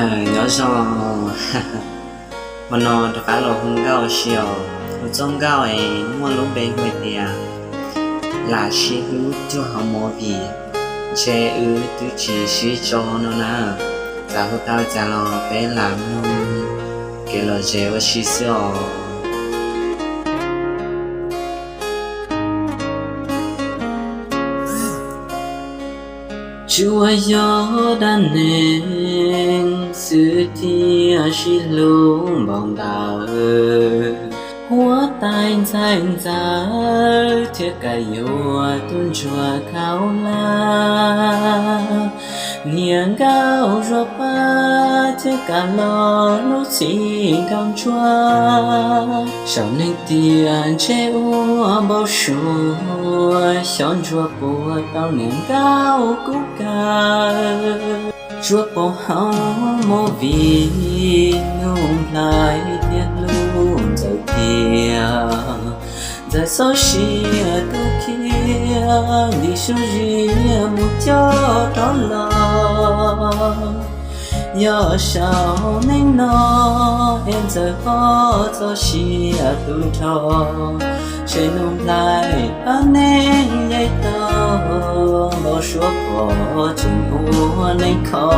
Nyob zoo, hmo no rov qab los hu nkauj ua si os. Kuv txoj nkauj es muaj lub npe hu tias lam sib hlub cuag hauv movie, ntshe wb twb tsis sib tso no na. Txawm hu tau cas los peb lam mloog kev lom zem ua si xwb os. Tsuas yog dab neeg xwb thiaj sib hlub npaum ntawd. Huab tais ntxhais ntxawm thiaj kam yuav tus ntsuag khaub hlab. Niam nkauj Zuag Paj thiaj kam los hlub txhim nraug ntsuag. Saum neeg tiam ntshe ua npau suav, xyov ntsuag puas tau niam nkauj kub kaw. Tsuas pom hauv movie, Nuj Nplhaib thiaj hlub Ntxawm tiag. Ntxawm txoj sia tu khiav ntim su zia mus coj rov los. Yog saum neej no es Ntxawm ho txoj sia tu nrho, ntshe Nuj Nplhaib pab neeg yav tau npau suav pom tseem ua neej kho.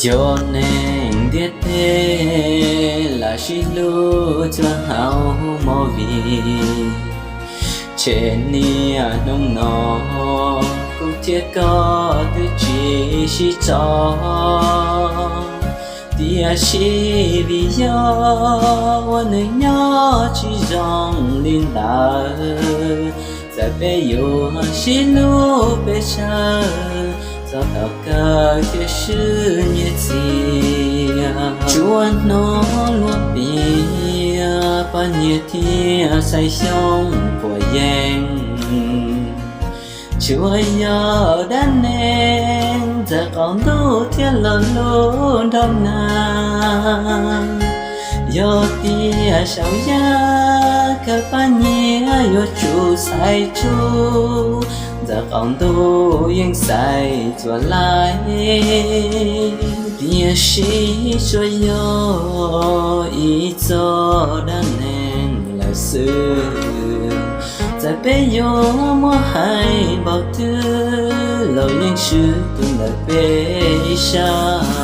Yog neeg ntiaj teb lam sib hlub cuag hauv movie, tshem niaj hnub no kuv thiab koj twb tsis sib tso. Tiam sis vim yog ua neeg nyob tsis zoo li ntawd, txawm peb yuav sib hlub peb sawv, txog thaum kawg thiaj swb nyiaj txiag. Tsuas hnov luag piav poj niam thiab xaiv xyoob puas yeej. Tsuas yog dab neeg Ntxawm qaum ntuj thiaj los hlub nraug nag. Yog tias saum yaj kawg pab nyiaj yuav tsum xaiv tsuj, Ntxawm qaum ntuj yeej xaiv txuas laij. Tiam sis tsuas yog ib txoj dab neeg lawm xwb. Txawm peb yuav muab hais npaum twg los yeej swb tus ntawm peb ib sab.